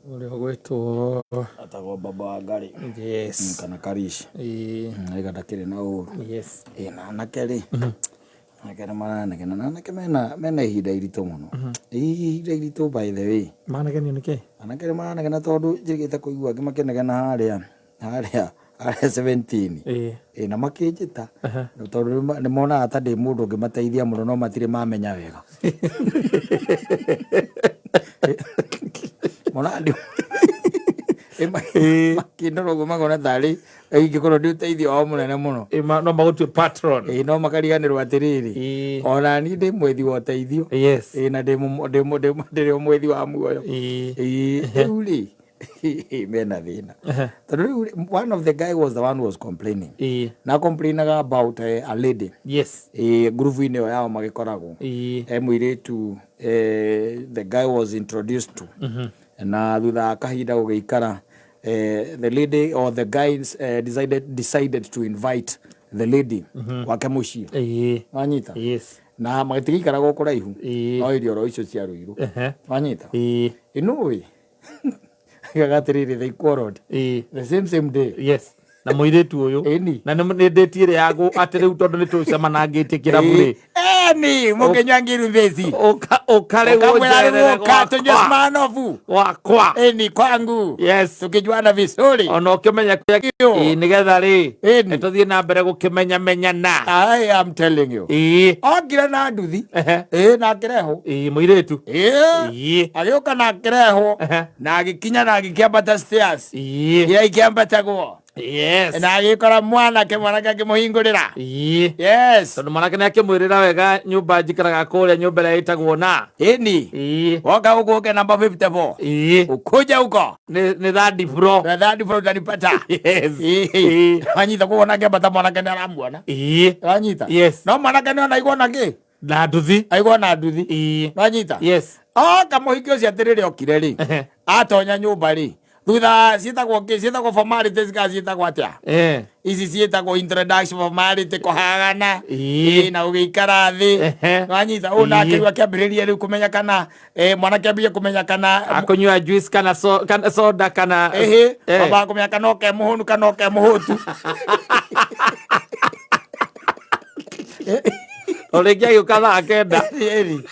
Ũrĩa ũgwĩtwo Atagwo Baba wa Ngarĩ. Yes. Kana Karish. Ĩĩ. Aiga ndakĩrĩ na ũru. Yes. Ĩĩ na anake rĩ, anake nĩ maranegena na anake mena ihinda iritũ mũno. Ihinda iritũ by the way. Managenio nĩ kĩ? Anake nĩ maranegena tondũ njĩrĩgĩte kũigua angĩ makĩnegena harĩa harĩa 17. Ĩĩ. Ĩĩ na makĩnjĩta tondũ nĩ monaga ta ndĩ mũndũ ũngĩmateithia mũno no matirĩ mamenya wega. Monaga ndĩ makĩndora ũguo makona tarĩ ingĩkorwo ndĩ ũteithio wao mũnene mũno. Ĩĩ, no magũtue patron. Ĩĩ no makariganĩrwo atĩrĩrĩ, ona niĩ ndĩ mwethi wa ũteithio. Ĩĩ na ndĩrĩ o mwethi wa muoyo. Ĩĩ rĩu rĩ, mena thĩna. Tondũ rĩu rĩ, one of the guy was the one who was complaining. Na complainaga about a lady. Ĩĩ ngurubu-inĩ ĩyo yao magĩkoragwo. He mũirĩtu the guy was introduced to. Na thutha wa kahinda gũgĩikara, the lady or the guy decided to invite the lady gwake mũciĩ. Wanyita? Na magĩtigĩikaraga o kũraihu. No irio oro icio cia Ruiru. Wanyita? Ĩnũĩ. Aigaga atĩrĩrĩ, they quarreled. The same same day. Yes. Na mũirĩtu ũyũ. Ĩni. Na nĩ ndĩti ĩrĩa ya atĩ rĩu tondũ nĩ tũcemanangĩtie kĩrabu rĩ. Ĩni, mũkĩnyua ngiruthĩci. Ũka, ũka rĩu Ũkamwĩra rĩu ũnjerere ũka tũnyue gwakwa. Smirnoff. Gwakwa. Ĩni, kwangu. Yes. Tukijuana vizuri. Ona ũkĩmenya kũrĩa Ĩyo. Ĩĩ, nĩgetha rĩ. Ĩni. Tũthiĩ na mbere gũkĩmenyamenyana. I am telling you. Ĩĩ. Okire na nduthi. Ĩĩ, na akĩrehwo. Ĩĩ, mũirĩtu. Ĩĩ. Ĩĩ. Agĩũka na akĩrehwo. Na agĩkinya na agĩkĩambata stairs. Ĩĩ. Iria ikĩambatagwo. Yes. Na agĩkora mwanake akĩmũhingũrĩra. Ĩĩ. Yes. Tondũ mwanake nĩ akĩmwĩrĩra wega nyũmba njikaraga kũrĩa nyũmba ĩrĩa ĩtagwo na. Ĩni. Ĩĩ. Woka gũkũ ũke namba 54. Ĩĩ. Ukuja huko. Nĩ third floor. Na third floor utanipata. Yes. Ĩĩ. Ĩĩ. Wanyita koguo nake ambata mwanake nĩ aramuona. Ĩĩ. Wanyita? Yes. No mwanake nĩ ona aigua na kĩ? Na nduthi. Aigua na nduthi. Ĩĩ. Wanyita? Yes. Oka mũhiki ũcio atĩrĩrĩ okire rĩ. Atonya nyũmba rĩ. Thutha ciĩtagwo kĩ? Ciĩtagwo formalities kana ciĩtagwo atĩa? Ici ciĩtagwo introduction formality kũhagana. Ĩĩ. Ĩĩ, na gũgĩikara thĩ. Wanyita? Ũũ nake rĩu akĩambĩrĩria rĩu kũmenya kana, mwanake ambie kũmenya kana Akũnyua juice kana kana soda kana Ĩhĩ, ambaga kũmenya kana oke mũhũnu kana oke mũhũtu. O rĩngĩ agĩũka thaa kenda. Ĩri.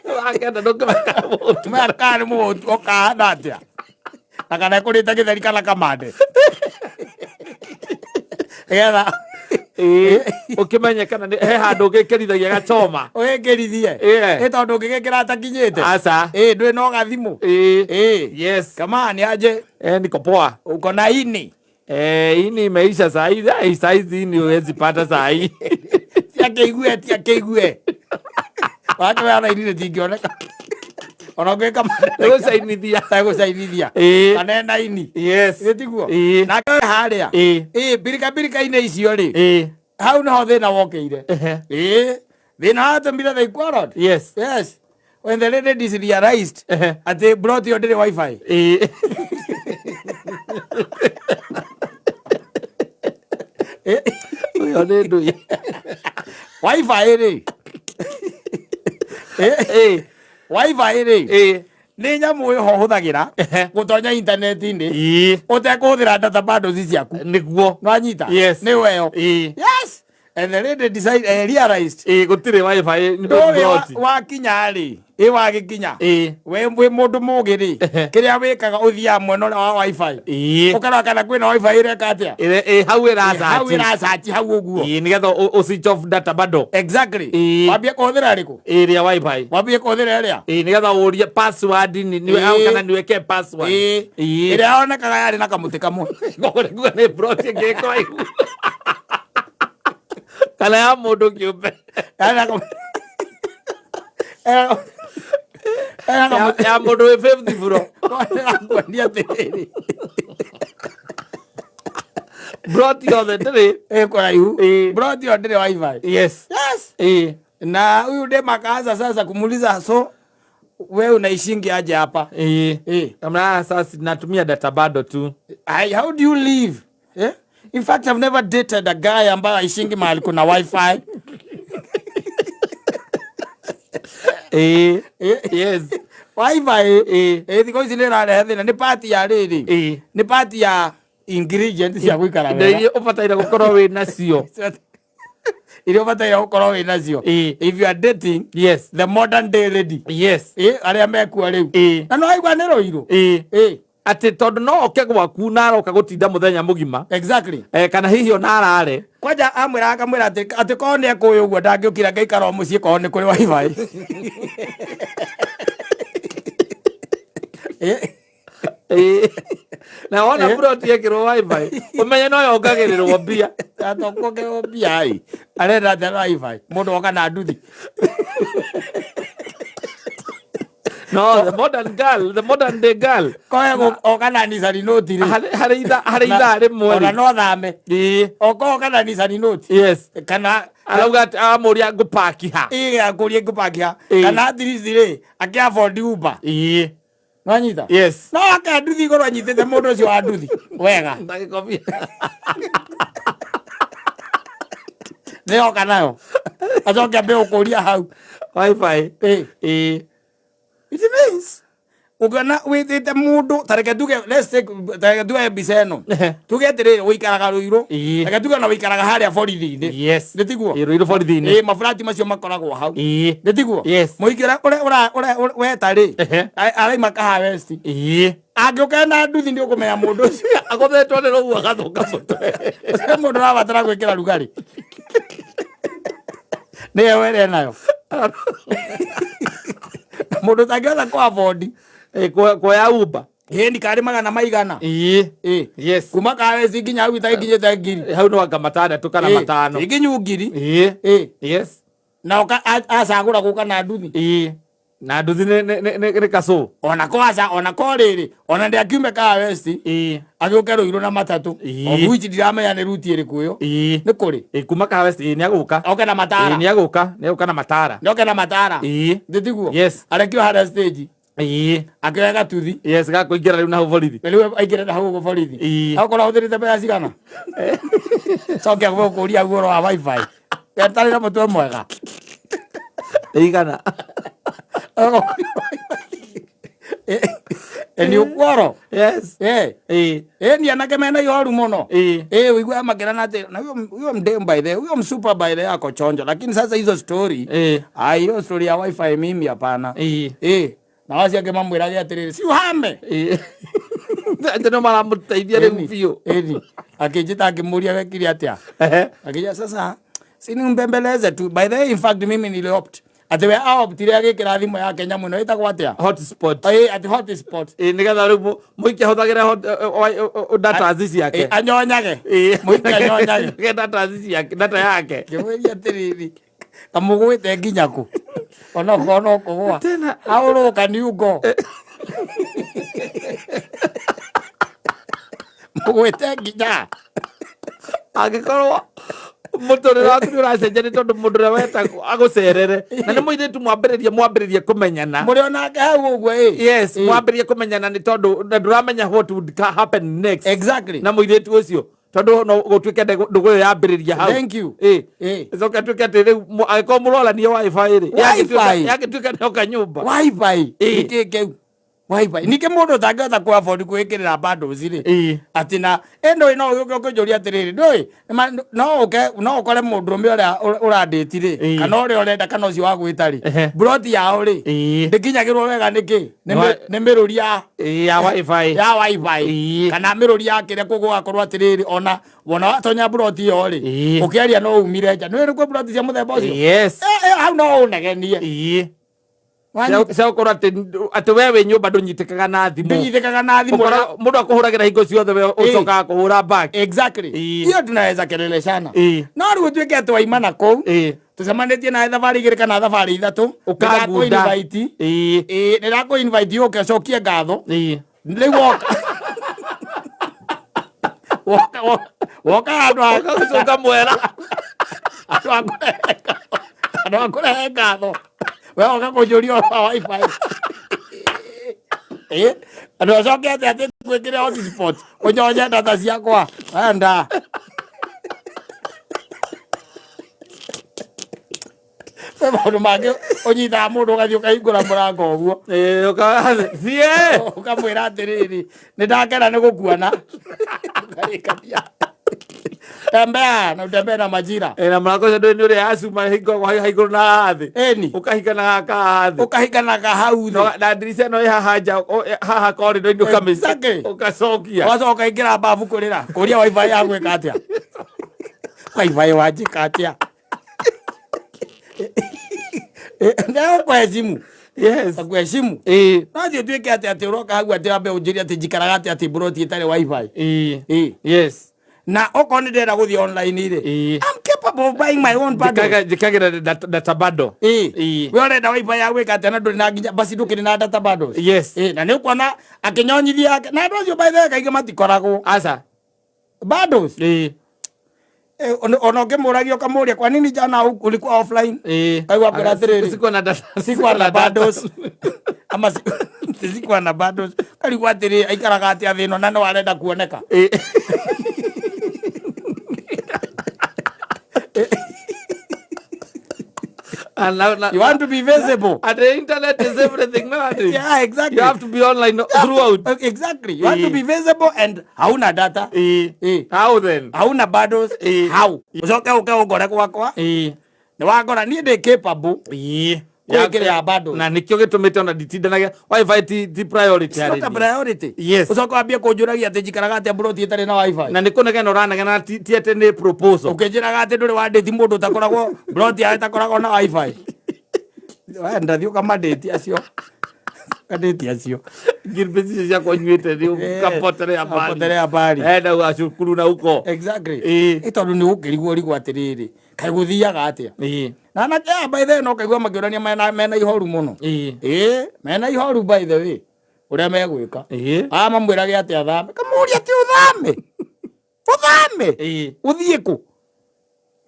Thaa kenda ndũkĩmenya kana mũhũtu. Maya kana nĩ mũhũtu okahana atĩa? Na kana ekũrĩte gĩtheri kana kamande. Nĩgetha Ĩĩ, ũkĩmenye kana he handũ ũgĩkĩrithagia gachoma. Ũgĩkĩrithie. Ĩĩ. Ĩ tondũ ũngĩgĩkĩra atakinyĩte. Aca. Ĩ ndwĩ na gathimũ. Ĩĩ. Ĩĩ. Yes. Kama ni aje? Niko poa. Uko na ini? Ini imeisha saa hizi. Ai, saa hizi ini huwezi pata saa hii. Tiakĩigue, tiakĩigue. Wake we ona ini rĩtingĩoneka. Ona ũngĩka Nĩgũcainithia. Nĩgũcainithia. Ĩĩ. Kana ena ini. Yes. Ĩ tiguo? Ĩĩ. Nake we harĩa. Ĩĩ. Ĩĩ, mbirika mbirika-inĩ icio rĩ. Ĩĩ. Hau nĩho thĩna wokĩire. Ĩĩ. Thĩna watũmire they quarreled. Yes. Yes. When the lady is realized atĩ plot ĩyo ndĩrĩ wifi. Ĩĩ. Ũyũ nĩ ndũi. Wifi rĩ. Ĩĩ. Wifi rĩ. Ĩĩ. Nĩ nyamũ ĩho ũhũthagĩra gũtonya intaneti-inĩ Ĩĩ. ũtekũhũthĩra data bundles ciaku. Nĩguo. Nĩwanyita? Yes. Nĩ weyo. Ĩĩ. Yes. And the lady decide, realized. Ĩĩ, gũtirĩ wifi Ndũĩ plot. wakinya rĩ, ĩ wagĩkinya. Ĩĩ. We wĩ mũndũ mũgĩ rĩ, kĩrĩa wĩkaga ũthiaga mwena ũrĩa wa wifi. Ĩĩ. Ũkarora kana kwĩna wifi ĩreka atĩa. Ĩrĩa, ĩ, hau ĩra Hau search. ĩra search hau ũguo. Ĩĩ, nĩgetha ũ switch off data bundle. Exactly. Ĩĩ. Wambie kũhũthĩra ĩrĩkũ? Ĩrĩa wifi. Wambie kũhũthĩra ĩrĩa? Ĩĩ, nĩgetha ũrie password nĩ Ĩĩ. kana nĩwĩke password. Ĩĩ. Ĩĩ. Ĩrĩa yonekaga yarĩ na kamũtĩ kamwe. Koguo nĩ kuga nĩ plot ĩngĩ ĩkũraihu. Kana ya mũndũ kĩũmbe. Yarĩ na kamũtĩ. Ena kamũtĩ. Ya mũndũ wĩ fifth floor. Ndĩrakuonia atĩrĩrĩ. Plot yothe ndĩrĩ. Ĩ kũraihu. Ĩĩ. Plot ĩyo ndĩrĩ wifi. Yes. Yes. Ĩĩ. Na huyu dem akaanza sasa kumuuliza, so we unaishingi aje hapa? Ĩĩ. Ĩĩ. Kamna sasa natumia data bado tu. I, how do you live? Eh? In fact, I've never dated a guy ambaye aishingi mahali kuna wifi. Ĩĩ. Eh. Yes. Wifi. Ĩĩ. Ĩ thikũ ici nĩ ĩrarehe thĩna, nĩ part ya rĩrĩ, Ĩĩ. nĩ part ya ingredient cia gũikara Indo wega. iria ũbataire gũkorwo wĩ nacio. Iria ũbataire gũkorwo wĩ nacio Ĩĩ. if you are dating Yes. the modern day lady. Yes. Ĩ arĩa mekuo rĩu. Ĩĩ. Na no waigua nĩ rũirũ. Ĩĩ. Ĩ. Atĩ tondũ no oke gwaku na aroka gũtinda mũthenya mũgima. Exactly. Eh, kana hihi ona arare. Kwanja amwĩra akamwĩra atĩ korwo nĩ ekũĩ ũguo ndangĩũkira ngaikara o mũciĩ korwo nĩ kũrĩ wifi. Ĩ. Ĩĩ. Na wona Eh. plot yekĩrwo wifi, ũmenye no yongagĩrĩrwo mbia. Atokuongererwo mbia ĩ, arenda atĩa na wifi mũndũ oka na nduthi? No, the modern girl, the modern day girl. Koe oka na Nissan Note rĩ. Harĩ ithaa rĩmwe ona rĩ. no thame. Ĩĩ. Oka oka na Nissan Note. Yes. Kana Arauga atĩ amũria ngũpaki ha. Ĩ akũrie ngũpakia. Ĩĩ. Kana at least rĩ akĩ afford Uber. Ĩĩ. Nwanyita? Yes. No ake nduthi igũrũ anyitĩte mũndũ ũcio wa nduthi wega. Na gĩkobia. Nĩ oka nayo. Acoke ambe gũkũria hau. Wifi. Ĩ. Ĩĩ. It means ũngĩona wĩtĩte mũndũ, ta reke tuge, let's take, ta reke tuge mbica ĩno. Ehe. Tuge atĩrĩrĩ, ũikaraga Rũirũ. Ĩĩ. Reke tuge ona ũikaraga harĩa borithi-inĩ. Yes. Nĩ tiguo? Ĩĩ, Rũirũ borithi-inĩ. Ĩĩ, maburati macio makoragwo hau. Ĩĩ. Nĩ tiguo? Yes. Mũingĩ ũrĩa ũrĩa weta rĩ, Ehe. araima Kahawa West. Ĩĩ. Angĩũka na nduthi nĩ ũkũmenya mũndũ ũcio. Agũthetwo nĩ rũhuho agathũka mũtwe. Ũcio mũndũ ũrabatara gwĩkĩra rugarĩ. Nĩyo were nayo. Mũndũ ũtangĩhota kũ afford. Ĩĩ, kuoya Uber. Ĩĩ, ndikarĩ magana maigana. Ĩĩ. Ĩĩ. Yes. Kuma Kahawa West nginya hau itakinyĩte ngiri. Hau no anga matandatũ kana Ĩĩ, matano. Ikinyu ngiri. Ĩĩ. Ĩĩ. Yes. Na oka acagũra gũka na nduthi. Ĩĩ. Na nduthi nĩ kacũ. Ona ko aca, ona ko rĩrĩ, ona ndĩakiume Kahawa West. Ĩĩ. Agĩũke Rũirũ na matatũ. Ĩĩ. Of which ndiramenya nĩ ruti ĩrĩkũ ĩyo. Ĩĩ. Nĩ kũrĩ. Ĩĩ, kuma Kahawa West, ĩĩ, nĩ agũka. Oke na matara. Ĩĩ, nĩ agũka, nĩ agũka na matara. Nĩ oke na matara. Ĩĩ. Nĩ tiguo? Yes. Arekio harĩa stage. Ĩĩ. Akĩoya gatuthi. Yes, gakũingĩra rĩu na hau borithi. Rĩu aingĩre na hau ũguo borithi. Ĩĩ. Akorwo ahũthĩrĩte mbeca cigana? Coke agũkũria ũhoro wa wifi. Etarĩ na mũtwe mwega. Igana. Ĩ nĩ ũkuoro. Yes. Ĩ. Ĩĩ. Ĩ ni anake mena ihoru mũno. Ĩĩ. Ĩ ũiguaga makĩrana atĩ na huyo mdem by the huyo msupa by the ako chonjo, lakini sasa hizo story. Ĩĩ. Ah, hiyo story ya wifi mimi hapana. Ĩĩ. Ĩ. Na wacio angĩ mamwĩrage atĩrĩrĩ, si uhame. Ĩĩ. Atĩ no maramũteithia rĩu biũ. Ĩni. Akĩnjĩta akĩmũria wekire atĩa. Ehe. Akija sasa si nimbembeleze tu. By the way, in fact mimi niliopt. Atĩ we aoptire agĩkĩra thimũ yake nyamũ ĩno ĩtagwo atĩa? Hotspot. Ĩ atĩ hotspot. Ĩĩ, nĩgetha rĩu mũingĩ ahũthagĩre data ciake. Ĩ, anyonyage. Ĩĩ. Mũingĩ anyonyage. Data ciake, data yake. Ngĩmwĩria atĩrĩrĩ, kamũgwĩte nginya kũ? Onokorwo no kũgũa. Tena. How low can you go? Mũgwĩte nginya. Angĩkorwo mũtũrĩre waku nĩ ũracenjia nĩ tondũ mũndũ ũrĩa wetagwo agũcerere na nĩ mũirĩtu mwambĩrĩrie kũmenyana. Mũrĩ onake hau ũguo ĩ. Yes, Ĩ. mwambĩrĩrie kũmenyana nĩ tondũ na ndũramenya what would happen next. Exactly. Na mũirĩtu ũcio tondũ no gũtuĩke ndũgũ ĩyo yambĩrĩria hau. Thank you. Ĩ. Ĩ. Ĩcoke ĩtuĩke atĩ rĩu angĩkorwo mũroranie wifi rĩ, Wifi. yagĩtuĩka nĩ oka nyũmba. Wifi. Ĩ. Nĩkĩ kĩu? Wifi. Ningĩ mũndũ ũtangĩhota kũ afford kwĩkĩrĩra bundles rĩ. Ĩ. Atĩ na ĩno no ũke ũkĩnjũria atĩrĩrĩ, ndũĩ no ũke no ũkore mũndũrũme ũrĩa ũrandĩti rĩ, Ĩ. kana ũrĩa ũrenda kana ũcio wa gwĩta rĩ, Ehe. mburoti yao rĩ, Ĩ. ndĩkinyagĩrwo wega nĩkĩ? Nĩ Nĩ nĩ mĩrũri ya Ĩ, ya wifi. ya wifi. Ĩ. Kana mĩrũri ya kĩrĩa kũguo gũgakorwo atĩrĩrĩ, ona wona watonya mburoti ĩyo rĩ, Ĩ. ũkĩaria no umire nja. Nĩũĩ nĩ kwĩ mburoti cia mũthemba ũcio? Yes. Hau no ũnegenie. Ĩ. Wanyita? Cia gũkorwo atĩ we wĩ nyũmba ndũnyitĩkaga na thimũ. Ndũnyitĩkaga na thimũ. Ũkoraga mũndũ akũhũragĩra hingo ciothe we Ĩ. ũcokaga kũhũra back. Exactly. Ĩ. Hiyo tunaweza keleleshana. Ĩ. No rĩu ũtuĩke atĩ waima na kũu. Ĩ. Tũcemanĩtie nawe thabarĩ igĩrĩ kana thabarĩ ithatũ. Ũkangunda. Nĩndakũ-invite. Ĩ. Ĩ, nĩndakũ-invite ũke ũcokie ngatho. Ĩ. Rĩu woka. Woka, woka handũ ha Ũgagũcũnga mwera. Handũ ha kũrehe ngatho. Handũ ha kũrehe ngatho. We woka kũnjũria ũhoro wa wifi. Ĩ, andũ acoke atĩ atĩ ngwĩkĩre hotspot, ũnyonye data ciakwa. Enda. Maũndũ mangĩ ũnyitaga mũndũ ũgathiĩ ũkahingũra mũrango ũguo. Ĩĩ, thiĩ. Ũkamwĩra atĩrĩrĩ, nĩ ndakena nĩ gũkuona. Ũkarĩkania. Tembea na utembee na majira. Ĩĩ, na mũrango ũcio ndũĩ nĩ ũrĩa ya cuma hingagwo haha igũrũ na haha thĩ. Ĩni. Ũkahingana gaka haha thĩ. Ũkahinganaga hau thĩ. Na ndirica ĩno ĩ haha nja, haha corridor-inĩ ũgacokia. Ũgacoka ũkaingĩra babu kũrĩra. Kũria wifi ya gwĩka atĩa? Wifi wanjĩka atĩa? Ndagũkũheshimu. Yes. Akuheshimu. Ĩĩ. No thiĩ ũtuĩke atĩ atĩ ũroka hau atĩ wambe ũnjĩre atĩ njikaraga atĩ atĩ mburoti ĩtarĩ wifi. Ĩĩ. Ĩĩ. Yes. Na okorwo nĩ ndĩrenda gũthiĩ online rĩ. Ĩĩ. I'm capable of buying my own bundle. Njĩkagĩra data bundle. Ĩĩ. Ĩĩ. We ũrenda wifi ya gwĩka atĩa na ndũrĩ na nginya basi ndũkĩrĩ na data bundles. Yes. Ĩĩ, na nĩ ũkuona akĩnyonyithia yake na andũ acio by the way kaingĩ matikoragwo. Aca. Bundles. Ĩĩ. Ona ũngĩmũragia ũkamũria kwa nini jana ulikuwa offline? Ĩĩ. Kaigua akwĩra atĩrĩrĩ. Sikuwa na data. Sikuwa na bundles. Ama sikuwa na bundles. Karigwo atĩrĩ aikaraga atĩa thĩ ĩno na no arenda kuoneka. Ĩĩ. And now, You want to be visible. And the internet is everything nowadays. Yeah, exactly. You have to be online throughout. Exactly. You want to be visible and hauna data. How then? Hauna bundles. How? Ucoke uke ũngore gwakwa. Nĩ wangora niĩ ndĩ capable. Gwĩkĩrĩra bundles. Na nĩkĩo gĩtũmĩte ona nditindanagia wifi ti priority It's not a harĩ niĩ. priority. Yes. Ucoke wambie kũnjũragia atĩ njikaraga atĩa mburoti ĩtarĩ na wifi. Na nĩ kũnegena ũranegena ti atĩ nĩ proposal. Ũkĩnjĩraga atĩ ndũrĩ wandĩti mũndũ ũtakoragwo mburoti yao ĩtakoragwo na wifi. Wenda thiĩ ũkamadĩti acio. Kadĩti acio. Ngirbe icio ciakwa nyuĩte nĩ ũkapotelea mbali. Kapotelea mbali. Enda gũgacukuru na huko. Exactly. Ĩĩ. Ĩ tondũ nĩ ũkĩrigwo ũrigwo atĩrĩrĩ, kaĩ gũthiaga atĩa? Ĩĩ. Na anake aya by the way no kaigua makĩũrania mena ihoru mũno. Ĩĩ. Ĩĩ, mena ihoru by the way. Ũrĩa megwĩka. Ĩĩ. Aya mamwĩrage atĩ athame. Kamũria atĩ ũthame. Ũthame. Ĩĩ. Ũthiĩ kũ?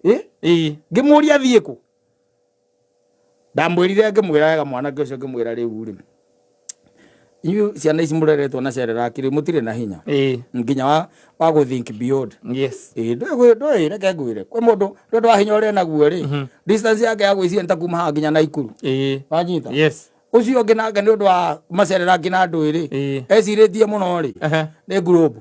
Ĩĩ. Ĩĩ. Ngĩmũria athiĩ kũ? Ndamwĩrire ngĩmwĩra wega mwanake ũcio ngĩmwĩra rĩu rĩ. Inyuĩ ciana ici mũreretwo na Cerelac rĩ mũtirĩ na hinya. Ĩĩ. Nginya wa gũ think beyond. Yes. Ĩĩ ndũĩ reke ngwĩre. Kwĩ mũndũ nĩ ũndũ wa hinya ũrĩa enaguo rĩ. Distance yake ya gwĩciria nĩ ta kuma haha nginya Naikuru. Ĩĩ. Wanyita? Yes. Ũcio ũngĩ nake nĩ ũndũ wa macerera na ndũĩ rĩ. Ĩĩ. Ecirĩtie mũno rĩ. Nĩ globe.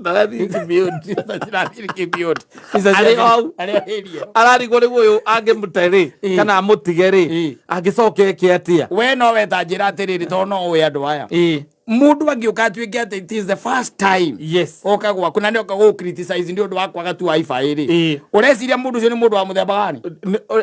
Ndarathiĩ beyond. Ndarathiĩ beyond. Arĩ hau. Arĩ area. Ararigwo rĩu ũyũ angĩmũte rĩ Ĩĩ. kana amũtige rĩ Ĩĩ. angĩcoka eke atĩa? We no weta njĩra atĩrĩrĩ tondũ no ũĩ andũ aya. Ĩĩ. Mũndũ angĩũka atuĩke atĩ it is the first time. Yes. Oka gwaku na nĩ oka gũgũ criticize nĩ ũndũ wa kwaga tu wifi rĩ. Ĩĩ. Ũreciria mũndũ ũcio nĩ mũndũ wa mũthemba gani?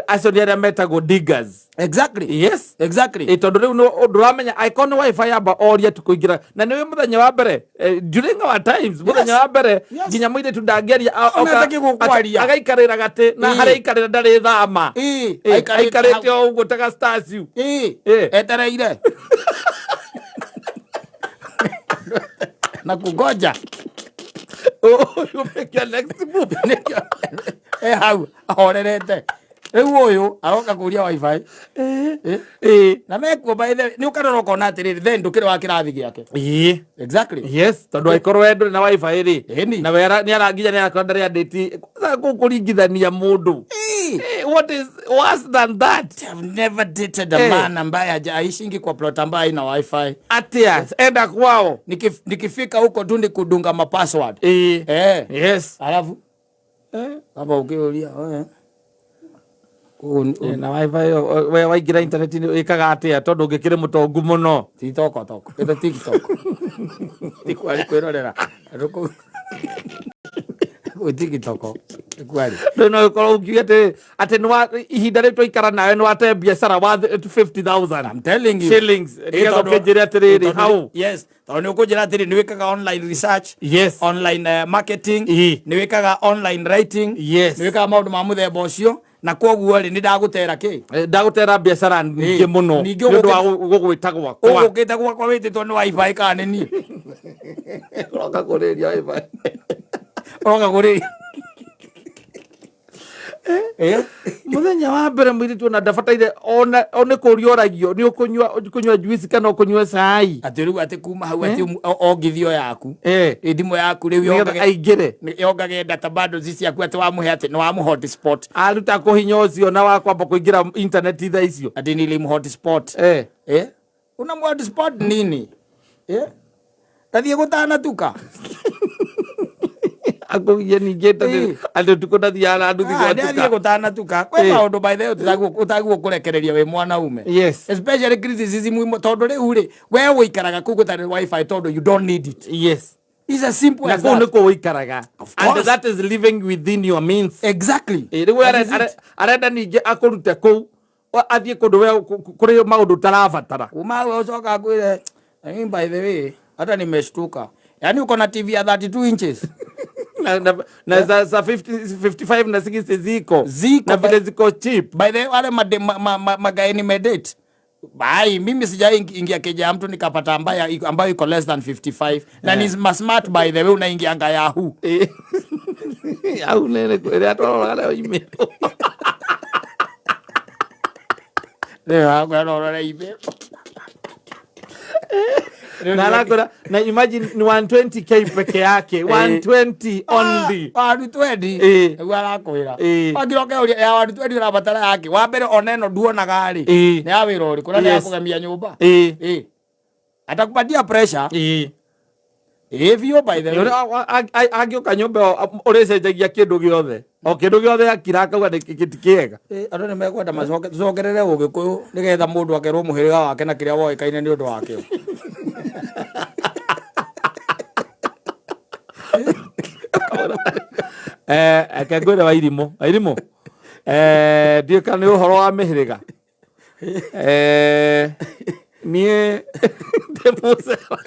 Acio nĩ arĩa metagwo diggers. Exactly. Yes. Exactly. Ĩ tondũ rĩu ndũramenya angĩkorwo nĩ wifi yamba orie tu kũingĩra na nĩ mũthenya wa mbere during our times mũthenya wa mbere Yes. nginya mũirĩtu ndangĩaria Ona atakĩ gũkwaria. agaikarĩra gatĩ na Ĩĩ. harĩa aikarĩra ndarĩ thama. Ĩĩ. Ĩĩ, Aikarĩte aikarĩte o ũguo ta ga statue. Ĩĩ. Ĩĩ. Etereire. Na kungoja. Ũyũ make your next move. E hau ahorerete. Rĩu ũyũ aroka kũria wifi. Ĩĩ. Ĩĩ. Na mekuo by the way nĩ ũkarora ũkona atĩrĩrĩ then ndũkĩrĩ wa kĩrathi gĩake. Ĩĩ. Exactly. Yes, tondũ angĩkorwo we ndũrĩ na wifi rĩ Ĩni. na we nĩ ara nginya nĩ arakorwo ndarĩ andĩti kwanza kũringithania mũndũ. Ĩĩ. What is worse than that? I've never dated a man ambaye hajaishingi kwa plot ambayo haina wifi. Atia enda kwao. Nikifika huko tu ni kudunga ma password. Ĩĩ. Yes. Alafu hapa ukiulia Na wifi ĩyo, we waingĩra internet-inĩ wĩkaga atĩa tondũ ũngĩkĩrĩ mũtongu mũno. Ti toko toko. Ĩta TikTok. Ti kwari kwĩrorera. Andũ kũu. Kũu TikTok. Ti kwari. Rĩu no ũkorwo ũkiuga atĩ nĩ ihinda rĩu twaikara nawe nĩ wate biacara wa 50,000 I'm telling you. shillings. Ĩ, Nĩgetha ũkĩnjĩre atĩrĩrĩ hau. Yes. Tondũ nĩ ũkũnjĩra atĩrĩ nĩ wĩkaga online research. Yes. Online marketing. Ĩ. Nĩ wĩkaga online writing. Yes. Nĩ wĩkaga maũndũ ma mũthemba ũcio. Na koguo rĩ nĩ ndagũtera kĩ? Ndagũtera biacara nyingĩ mũno Ningĩ nĩ ũndũ wa gũgwĩta gwakwa. Ũgũkĩte gwakwa wĩtĩtwo nĩ wifi kana nĩ niĩ? Ũroka kũrĩria wifi. Ũroka kũrĩria. Muthenya wa mbere mũirĩtu ona ndabataire ona nĩ kũũria oragio nĩ ũkũnyua juice kana ũkũnyua cai. Atĩ rĩu atĩ kuma hau atĩ ongithio yaku. Eh. Thimũ yaku rĩu Nĩgetha aingĩre. Yongage data bundles ciaku atĩ wamũhe atĩ nĩ wamũ hotspot. Aruta kũhinya ũcio na wa kwamba kũingĩra internet thaa icio. Atĩ nilim hotspot. Eh. Eh? Una hotspot nini? Eh? Tathiĩ gũtanatuka. Akũgiye ningĩ tondũ atĩ ũtukũ ndathiaga na nduthi Ah, nĩathiĩ gwatuka. gũtanatuka. Kwĩ maũndũ by the way ũtagwo kũrekereria wĩ mwanaume. Yes. Especially criticism imwe tondũ rĩu rĩ we ũikaraga kũu gũtarĩ wifi tondũ you don't need it. Yes. It's as simple Na as kũu that. nĩkuo ũikaraga. Of And course. that is living within your means. Exactly. Rĩu That is it. arenda ningĩ akũrute kũu athiĩ kũndũ we kũrĩ maũndũ ũtarabatara. Kuma we ucoka akwĩre, I mean, by the way, hata nimeshtuka. Yaani uko na TV ya 32 inches. Na za 50, 55 na 60 ziko. Ziko, Na vile ziko cheap. By the way, wale magae nimedate. Bai, mimi sijai ingia keja ya mtu nikapata ambayo iko less than 55. Na ni smart by the way, unaingianga Yahoo. Au nene kweli atwaroraga nayo email. Leo hapo anaona email. Na arakora, na imagine ni 120k peke yake, 120 only. 120. Nĩguo arakwĩra. Wakiroke ũria ya 120 ũrabatara yake. Wa mbere ona ĩno nduonaga rĩ. Nĩ ya wĩra ũrĩkũ na nĩ ya kũgemia nyũmba. Atakupatia pressure. Biũ by the way. Angĩũka nyũmba ĩyo ũrĩcenjagia kĩndũ gĩothe. O kĩndũ gĩothe akira akauga nĩ ti kĩega. Andũ nĩ mekwenda tũcokerere ũgĩkũyũ nĩgetha mũndũ akerwo mũhĩrĩga wake na kĩrĩa woĩkaine nĩ ũndũ wakĩo. Reke ngwĩre Wairimũ. Wairimũ. Ndiũĩ kana nĩ ũhoro wa mĩhĩrĩga. Niĩ ndĩ mũcera.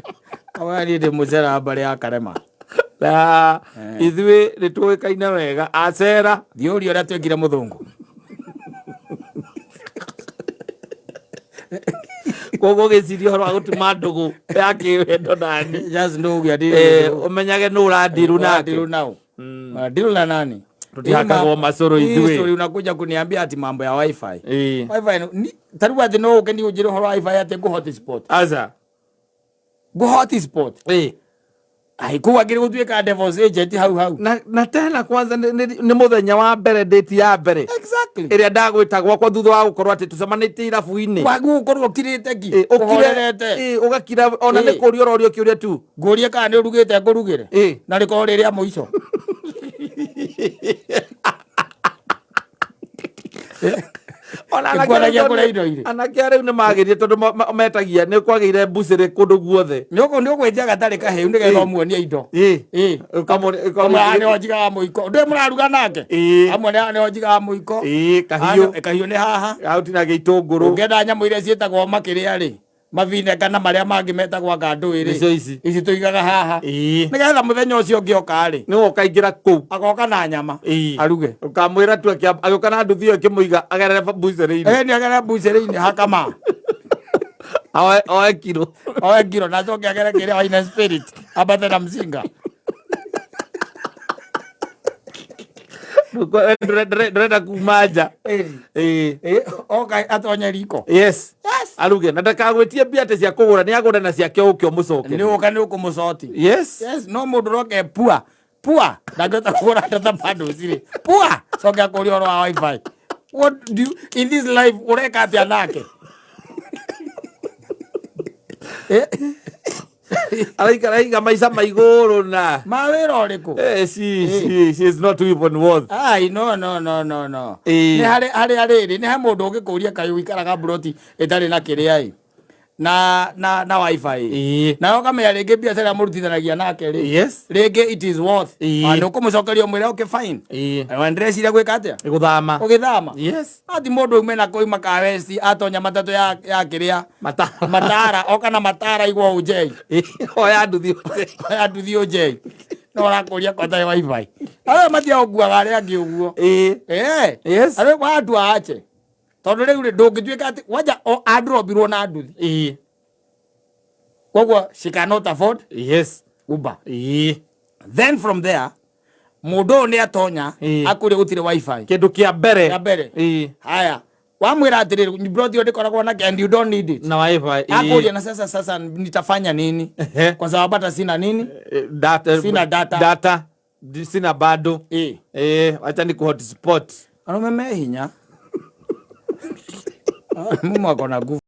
Awa niĩ ndĩ mũcera mbarĩ ya Karema. Na ithuĩ nĩ tũĩkaine wega acera. Thiĩ ũrie ũrĩa twĩkire mũthũngũ. Koguo ũgĩciria ũhoro wa gũtuma ndũgũ ya kĩwendo nani. Just know we are dealing with Ũmenyage nũ ũrandiru nake. Ũrandiru nao. Ũrandiru na nani? Tũtihakagwo macũrũ Hii ithuĩ. story unakuja kuniambia ati mambo ya wifi. Wifi ni tarĩu atĩ no ũke niĩ ũnjĩre ũhoro wa wifi atĩ ngũ hotspot. Aca. Ngũ hotspot. Ai, kũu akĩrĩ gũtuĩka devil's agent hau hau. Na tena kwanza nĩ mũthenya wa mbere, date ya mbere. Exactly. Ĩrĩa ndagwĩta gwakwa thutha wa gũkorwo atĩ tũcemanĩtie irabu-inĩ. Wagu ũkorwo ũkirĩte ki, Ũkire, ũhorerete. ũgakira ona nĩ kũũria ũrorio kĩũria tu. Ngũrie kana nĩ ũrugĩte ngũrugĩre. Na rĩkorwo rĩ rĩa mũico. Ona anake Ĩkuonagia rĩu kũrĩa indo irĩ. Anake rĩu nĩ magĩrire tondũ metagia nĩ kwagĩire mbucĩrĩ kũndũ guothe. Nĩ ũgwĩtia gatarĩ kahĩu nĩgetha ũmuonie indo. Ũkamũonia- Amwe haha nĩho njigaga mũiko. Ndũĩ mũraruga nake? Amwe nĩho njigaga mũiko. Kahiũ. Kahiũ nĩ haha. Hau tinagia itũngũrũ. Ũngĩenda nyamũ iria ciĩtagwo makĩrĩa rĩ, mavine kana marĩa mangĩ metagwo anga ndũĩ rĩ. Nĩcio ici. Ici tũigaga haha. Nĩgetha mũthenya ũcio ũngĩ oka rĩ. Nĩwe ũkaingĩra kũu. Agoka na nyama. Aruge. Ũkamwĩra tu agĩũka na nduthi ĩyo ĩkĩmũiga agerere mbucĩrĩ-inĩ. Nĩ agerere mbucĩrĩ-inĩ hakama. Oe kiro. Oe kiro na acoke agere kĩrĩa wine spirit. Ambate na mzinga. Ndũrenda kuma nja. Oka atonye riko. Yes. Yes. Aruge na ndakagwĩtie mbia atĩ cia kũgũra, nĩ agũre na ciake ũke ũmũcokerie. Nĩ ũka nĩ ũkũmũcoti. Yes. Yes, no mũndũ ũroke pua. Pua. Ndangĩhota kũgũra data bundles rĩ. Pua. Coke akũrie ũhoro wa wifi. What do you, in this life ũreka atĩa nake? Araikara aiga maica ma igũrũ na. Mawĩra ũrĩkũ? She is not even worth. Ai, no, no, no, no, no. Nĩ harĩ rĩrĩ, nĩ he mũndũ ũngĩkũria kaĩ ũikaraga mburoti ĩtarĩ na kĩrĩa ĩ. Na wifi. Na ũkamenya rĩngĩ biacara mũrutithanagia nake rĩ. Yes. Rĩngĩ it is worth. Na ũkũmũcokeria ũmwĩre okay fine. Na ndĩreciria gwĩka atĩa? Gũthama. Ũgĩthama. Yes. Ati mũndũ aume na kũu Makaa West atonya matatũ ya kĩrĩa. Matara. Matara, oka na matara igwo ũnjei. Oya nduthi ũnjei. Oya nduthi ũnjei. No ũrakũria kwa tarĩ wifi. Arĩa mathiaga gũkuaga arĩa angĩ ũguo. Yes. Arĩa watu aache. Tondũ rĩu rĩ, ndũngĩtuĩka atĩ, wanja, o, androbirwo na nduthi. Koguo, she cannot afford Yes. Uber. Then from there, Mũndũ ũyũ nĩ atonya akwĩre gũtirĩ WiFi. Kĩndũ kĩa mbere. Kĩa mbere. Haya, wamwĩra atĩrĩrĩ, plot ĩyo ndĩkoragwo na, and you don't need it. Na WiFi. Akũria, na sasa nitafanya nini? Kwa sababu hata sina nini. Data. Sina data. Data. Sina bado. Acha ni hotspot. Arũme me hinya, mume ako na nguvu.